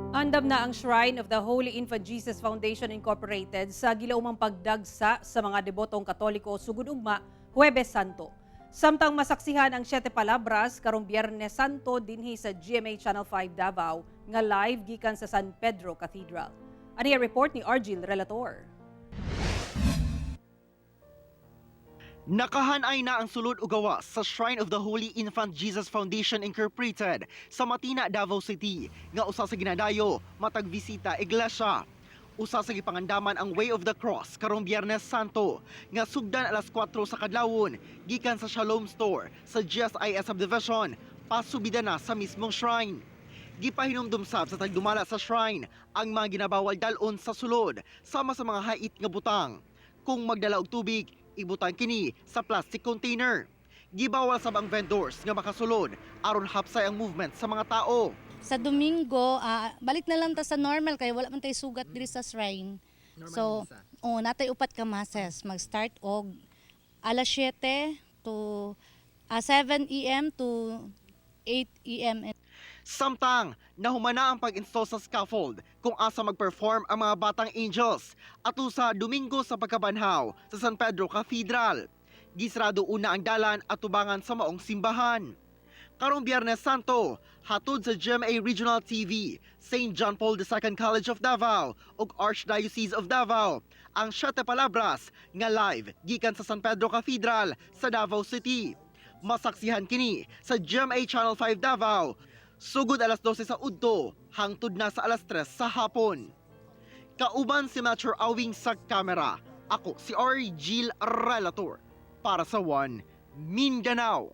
Andam na ang Shrine of the Holy Infant Jesus Foundation Incorporated sa gilaumang pagdagsa sa mga debotong Katoliko sugod ugma, Huwebes Santo. Samtang masaksihan ang Siete Palabras karong Biyernes Santo dinhi sa GMA Channel 5 Davao nga live gikan sa San Pedro Cathedral. Ani ang report ni Argil Relator. Nakahanay na ang sulod o gawas sa Shrine of the Holy Infant Jesus Foundation Incorporated sa Matina, Davao City nga usa sa ginadayo matag bisita iglesia. Usa sa gipangandaman ang Way of the Cross karong Biyernes Santo nga sugdan alas 4 sa kadlawon gikan sa Shalom Store sa GSIS Subdivision pasubida na sa mismong shrine. Gipahinumdum sab sa tagdumala sa shrine ang mga ginabawal dal-on sa sulod sama sa mga hait nga butang. Kung magdala og tubig, ibutang kini sa plastic container. Gibawal sab ang vendors nga makasulod aron hapsay ang movement sa mga tao. Sa Domingo, balik na lang ta sa normal kay wala man tay sugat diri sa shrine. So, oh, natay upat ka masses. Mag-start og alas 7 to 7 a.m. to 8 a.m. Samtang, nahumana ang pag-install sa scaffold kung asa mag-perform ang mga Batang Angels ato sa Domingo sa Pagkabanhaw sa San Pedro Cathedral. Gisrado una ang dalan at tubangan sa maong simbahan. Karong Biyernes Santo, hatod sa GMA Regional TV, St. John Paul II College of Davao ug Archdiocese of Davao, ang Siete Palabras nga live gikan sa San Pedro Cathedral sa Davao City. Masaksihan kini sa GMA Channel 5 Davao sugod alas 12 sa udto hangtod na sa alas 3 sa hapon. Kauban si Melchor Awing sa kamera. Ako si R. Gil Relator para sa One Mindanao.